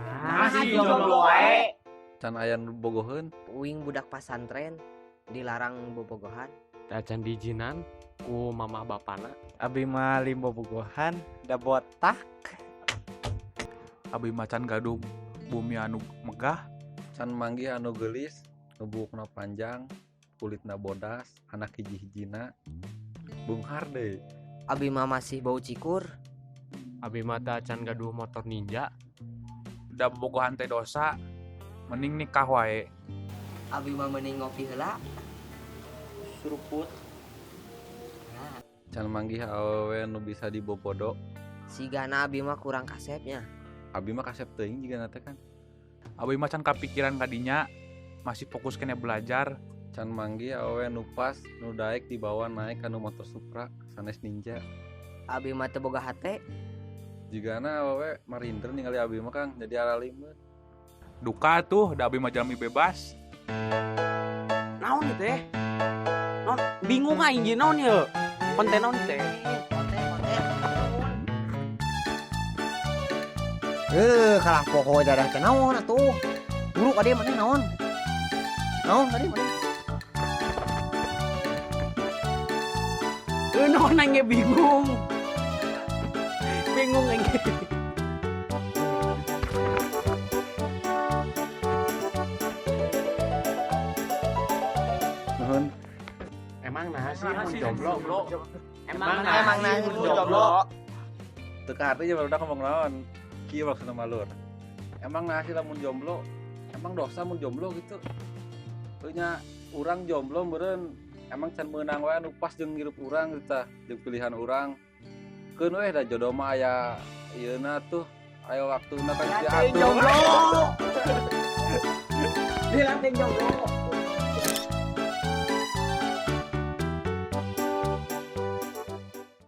Nah, si jomblo wae. Can aya nu bogoheun. Uing budak pasantren dilarang bobogohan. Tacan diizinan ku mama bapana. Abi mah lim bobogohan da botak. Abi mah can gaduh bumi anu megah. Can manggih anu geulis, nu buukna panjang, kulitna bodas, anak hiji-hijina. Beunghar deui. Abi mah masih bau cikur. Abi mah tacan gaduh motor Ninja. Da bobogohan teh dosa, mending nikah wae. Abi mah mending ngopi heula. Suruput. Can manggih awewe nu bisa dibobodo. Sigana abi mah kurang kasepnya. Abi mah kasep teuing jigana teh kan. Abi mah can kapikiran kadinya, masih fokus kene belajar. Can manggih awewe nu pas, nu daek dibawa naik kanu motor Supra sanes Ninja. Abi mah teu boga hate. Jigana awewe marinder ningali abi mah Kang, jadi aralimeun. Duka tuh, da abi mah jalmi bebas. Naon ieu teh? Naon bingung aing ge naon ieu? Konten naon teh? Konten konten. Kalah poho darah teh naon atuh. Buru ka dieu maneh naon? Naon tadi maneh? Naon aing ge bingung. Bingung aing ge. Nuhun. Emang nah sih mun jomblo. Emang Emang nah sih mun jomblo. Teu kaharti nya barudak ngomong naon. Kieu maksudna mah lur. Emang nah sih lamun jomblo, emang dosa mun jomblo gitu. Teu nya urang jomblo meureun emang can meunang wae anu pas jeung hirup urang gitu tah, jeung pilihan urang. Keun we da jodoh mah aya ieuna tuh, aya waktuna kan diatur. Jomblo. Dilatih jomblo.